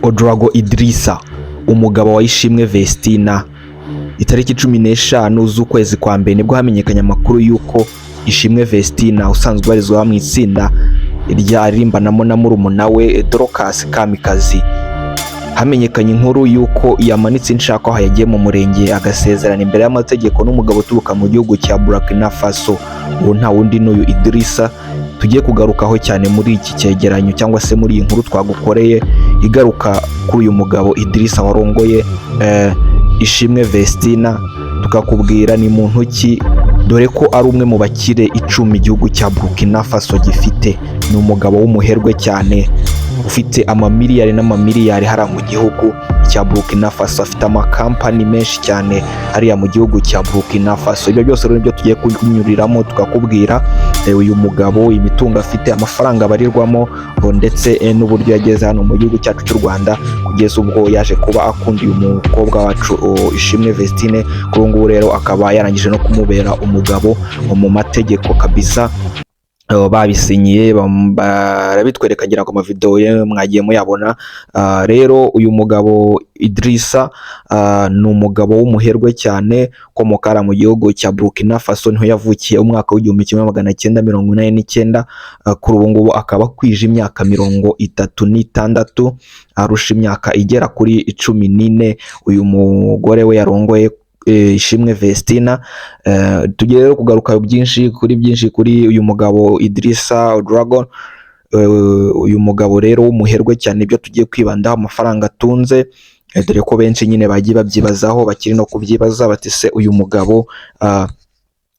Ouedraogo Idrissa, umugabo wa Ishimwe Vestina. Itariki 15 z'ukwezi kwa mbere nibwo hamenyekanye amakuru y'uko Ishimwe Vestina, usanzwe ubarizwa mu itsinda ryarimbanamo na murumuna we Dorcas Kamikazi, hamenyekanye inkuru y'uko yamanitse inshako, aho yagiye mu murenge agasezerana imbere y'amategeko n'umugabo uturuka mu gihugu cya Burkina Faso. Uwo nta wundi n'uyu Idrissa tugiye kugarukaho cyane muri iki cyegeranyo, cyangwa se muri iyi nkuru twagukoreye igaruka kuri uyu mugabo Idrissa warongoye Ishimwe Vestina, tukakubwira ni muntu ki, dore ko ari umwe mu bakire 10 igihugu cya Burkina Faso gifite. Ni umugabo w'umuherwe cyane, ufite amamiliyari n'amamiliyari hariya mu gihugu cya Burkina Faso, afite amakampani menshi cyane hariya mu gihugu cya Burkina Faso. Ibyo byose rero nibyo tugiye kunyuriramo, tukakubwira uyu mugabo, imitungo afite, amafaranga abarirwamo, ndetse n'uburyo yageze hano mu gihugu cyacu cy'u Rwanda, kugeza ubwo yaje kuba akunda uyu mukobwa wacu Ishimwe Vestine. Kuri ubu ngubu rero akaba yarangije no kumubera umugabo mu mategeko kabisa, babisinyiye, barabitwereka, ngira ngo amavideo ye mwagiye muyabona. Rero uyu mugabo Idrissa ni umugabo w'umuherwe cyane, ukomoka hariya mu gihugu cya Burkina Faso, niho yavukiye umwaka w'1989. Kuri ubu ngubu akaba akwije imyaka 36, arusha imyaka igera kuri 14 uyu mugore we yarongoye, Ishimwe Vestina. Tugiye rero kugaruka byinshi kuri byinshi kuri uyu mugabo Idrissa Ouedraogo. Uyu mugabo rero w'umuherwe cyane, ibyo tugiye kwibandaho, amafaranga atunze, dore ko benshi nyine bagiye babyibazaho, bakiri no kubyibaza bati: "Se uyu mugabo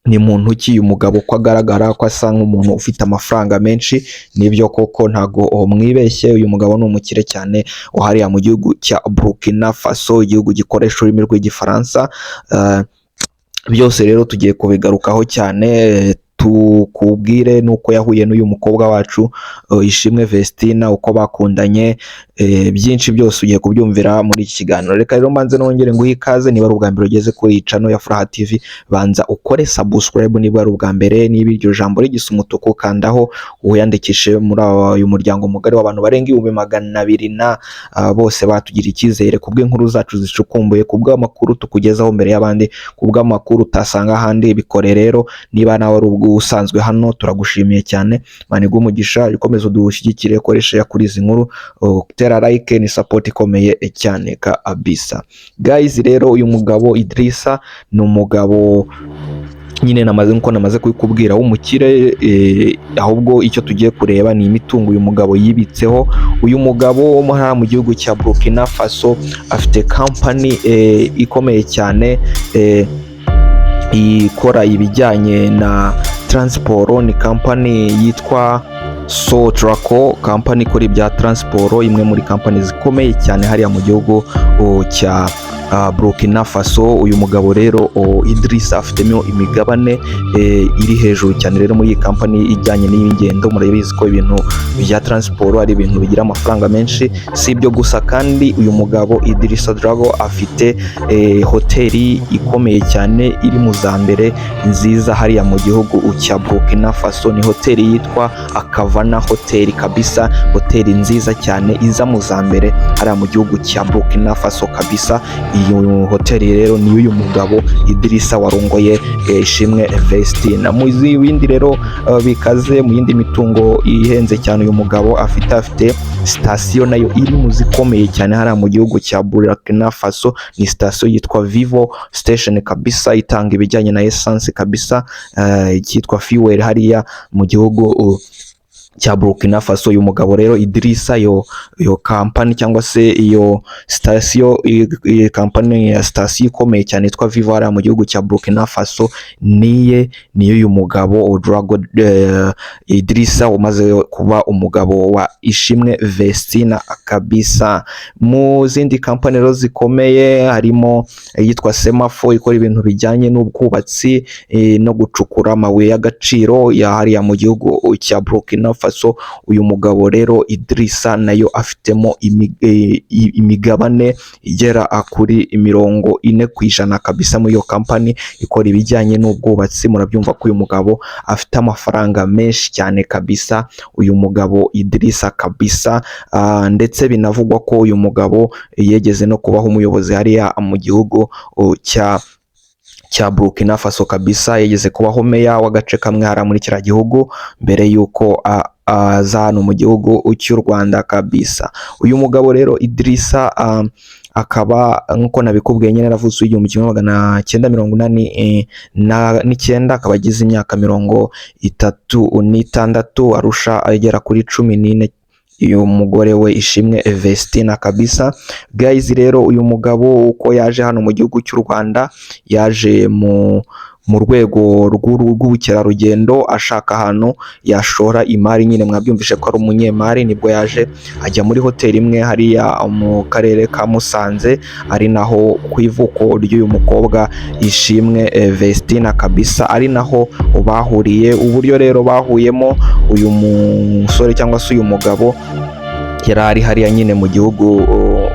ni muntu ki? Uyu mugabo ko agaragara ko asa nk'umuntu ufite amafaranga menshi?" Nibyo koko, ntago mwibeshye, uyu mugabo ni umukire cyane hariya mu gihugu cya Burkina Faso, igihugu gikoresha ururimi rw'Igifaransa. Byose rero tugiye kubigarukaho cyane, tukubwire n'uko yahuye n'uyu mukobwa wacu Ishimwe Vestina, uko bakundanye, byinshi byose ugiye kubyumvira muri iki kiganiro. Reka rero mbanze nongere nguhe ikaze. Niba ari ubwa mbere ugeze kuri iyi channel ya Furaha TV, banza ukore subscribe niba ari ubwa mbere. Niba iryo jambo rigisa umutuku, kandaho wiyandikishe muri uyu muryango mugari w'abantu barenga 200,000 na bose batugira icyizere kubw'inkuru zacu zicukumbuye, kubw'amakuru tukugezaho mbere y'abandi, kubw'amakuru utasanga ahandi. Bikore rero. Niba nawe ari ubwo usanzwe hano, turagushimiye cyane. Imana iguhe umugisha, ukomeze udushyigikire, koresha kuri izi nkuru, tera like, ni support ikomeye cyane kabisa. Guys, rero uyu mugabo Idrissa ni umugabo nyine namaze, nkuko namaze kubikubwira, w'umukire. Ahubwo icyo tugiye kureba ni imitungo uyu mugabo yibitseho. Uyu mugabo wo hariya mu gihugu cya Burkina Faso afite company ikomeye cyane, ikora ibijyanye na transport. Ni company yitwa Sotraco, company ikora ibya transport, imwe muri company zikomeye cyane hariya mu gihugu cya Burkina Faso. Uyu mugabo rero Idrissa afitemo imigabane iri hejuru cyane. Rero muri iyi company ijyanye n'ingendo, murabizi ko ibintu bya transport ari ibintu bigira amafaranga menshi. Si ibyo gusa kandi, uyu mugabo Idrissa Ouedraogo afite hoteli ikomeye cyane, iri mu za mbere nziza hariya mu gihugu cya Burkina Faso. Ni hoteli yitwa Akavana Hotel kabisa, hoteli nziza cyane iza mu za mbere hariya mu gihugu cya Burkina Faso kabisa. Iyo hoteli rero ni uyu mugabo Idrissa warongoye Ishimwe Vestina. Mu bindi rero bikaze, mu yindi mitungo ihenze cyane uyu mugabo afite sitasiyo nayo iri mu zikomeye cyane hariya mu gihugu cya Burkina Faso. Ni sitasiyo yitwa Vivo Station kabisa, itanga ibijyanye na essence kabisa, icyitwa fuel hariya mu gihugu cya Burkina Faso. Uyu mugabo rero Idrissa, yo company cyangwa se iyo sitasiyo, iyi company ya sitasiyo ikomeye cyane yitwa Vivo hariya mu gihugu cya Burkina Faso, niye, niyo uyu mugabo Ouedraogo Idrissa umaze kuba umugabo wa Ishimwe Vestina kabisa. Mu zindi company rero zikomeye harimo iyitwa Semafo, ikora ibintu bijyanye n'ubwubatsi no gucukura amabuye y'agaciro ya hariya mu gihugu cya Burkina. Faso. Uyu mugabo rero Idrissa nayo afitemo imigabane igera kuri 40% kabisa muri iyo kampani ikora ibijyanye n'ubwubatsi. Murabyumva ko uyu mugabo afite amafaranga menshi cyane kabisa, uyu mugabo Idrissa kabisa. Ndetse binavugwa ko uyu mugabo yegeze no kubaho umuyobozi hariya mu gihugu cya Burkina Faso kabisa. Yigeze kubaho meya w'agace kamwe hariya muri kiriya gihugu mbere y'uko aza hano mu gihugu cy'u Rwanda kabisa. Uyu mugabo rero Idrissa akaba, nk'uko nabikubwiye nyine, yaravutse 1989, akaba agize imyaka 36, arusha agera kuri 14 uyu mugore we Ishimwe Vestina kabisa. Guys, rero uyu mugabo uko yaje hano mu gihugu cy'u Rwanda, yaje mu rwego rw'ubukerarugendo ashaka ahantu yashora imari nyine. Mwabyumvishe ko ari umunyemari. Nibwo yaje ajya muri hoteli imwe hariya mu karere ka Musanze, ari naho ku ivuko ry'uyu mukobwa Ishimwe Vestina kabisa, ari naho bahuriye. Uburyo rero bahuyemo, uyu musore cyangwa se uyu mugabo yari ari hariya nyine mu gihugu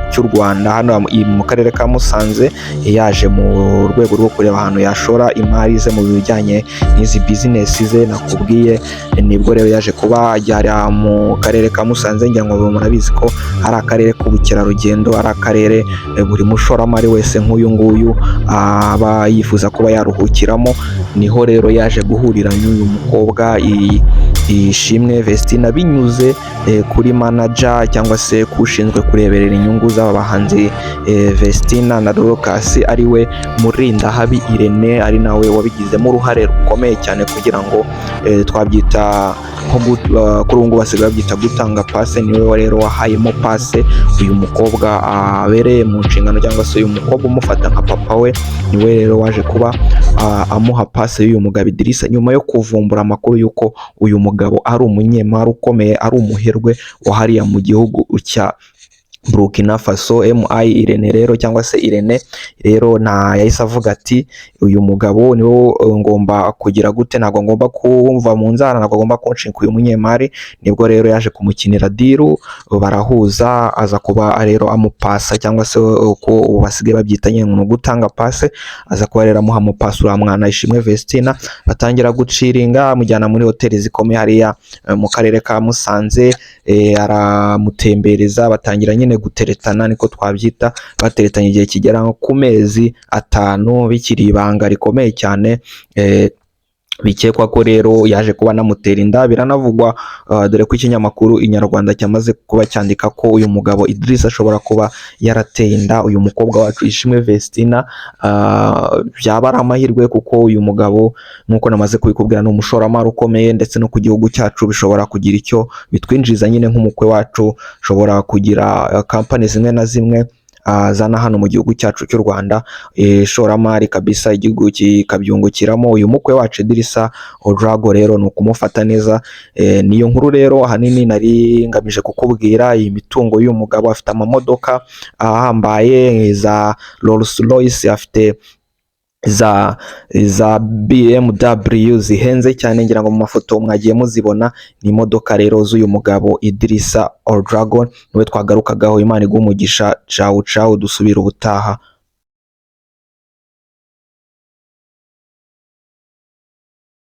cy'u Rwanda, hano mu karere ka Musanze, yaje mu rwego rwo kureba ahantu yashora imari ze mu bijyanye n'izi bizinesi ze nakubwiye. Nibwo rero yaje kuba ajya hariya mu karere ka Musanze. Ngira ngo murabizi ko ari akarere k'ubukerarugendo, ari akarere buri mushoramari wese nk'uyu nguyu aba yifuza kuba yaruhukiramo. Niho rero yaje guhurira n'uyu mukobwa Ishimwe Vestina, binyuze kuri manager cyangwa se kushinzwe kureberera inyungu z'aba bahanzi Vestina na Dorcas, ariwe Murindahabi Irene, ari nawe wabigizemo uruhare rukomeye cyane kugira ngo twabyita nko kuri ubu ngubu basigaye babyita gutanga pase. Niwe rero wahayemo pase uyu mukobwa abereye mu nshingano, cyangwa se uyu mukobwa umufata nka papa we. Niwe rero waje kuba amuha pase y'uyu mugabo Idrissa, nyuma yo kuvumbura amakuru y'uko uyu mugabo ari umunyemari ukomeye, ari umuherwe wa hariya mu gihugu cya Burkina Faso. MI Irene rero, cyangwa se Irene rero, nta yahise avuga ati: "Uyu mugabo niwe ngomba kugira gute? Ntabwo ngomba kumva mu nzara, ntabwo agomba kunshinga uyu munyemari." Nibwo rero yaje kumukinira deal, barahuza, aza kuba rero amupasa, cyangwa se uko ubu basigaye babyita nyine ngo ni ugutanga pase. Aza kuba rero amuha mupasi uriya mwana Ishimwe Vestina, batangira guchillinga, amujyana muri hoteli zikomeye hariya mu karere ka Musanze, aramutembereza, batangira nyine guteretana, niko twabyita. Bateretanye igihe kigera nko ku mezi 5, bikiri ibanga rikomeye cyane. Bikekwa ko rero yaje kuba anamutera inda. Biranavugwa, dore ko ikinyamakuru Inyarwanda cyamaze kuba cyandika ko uyu mugabo Idris ashobora kuba yarateye inda uyu mukobwa wacu Ishimwe Vestina. Byaba ari amahirwe, kuko uyu mugabo, nk'uko namaze kubikubwira, ni umushoramari ukomeye, ndetse no ku gihugu cyacu bishobora kugira icyo bitwinjiza nyine. Nk'umukwe wacu ashobora kugira kampani zimwe na zimwe azana hano mu gihugu cyacu cy'u Rwanda, ishoramari kabisa, igihugu kikabyungukiramo. Uyu mukwe wacu Idrissa Ouedraogo rero ni ukumufata neza. Niyo nkuru rero ahanini nari ngamije kukubwira. Iyi mitungo y'uyu mugabo, afite amamodoka ahambaye za Rolls Royce, afite za BMW zihenze cyane. Ngira ngo mu mafoto mwagiye muzibona. Ni imodoka rero z'uyu mugabo Idrissa Ouedraogo, niwe twagarukagaho. Imana iguhe umugisha. Cawu cawu, dusubire ubutaha.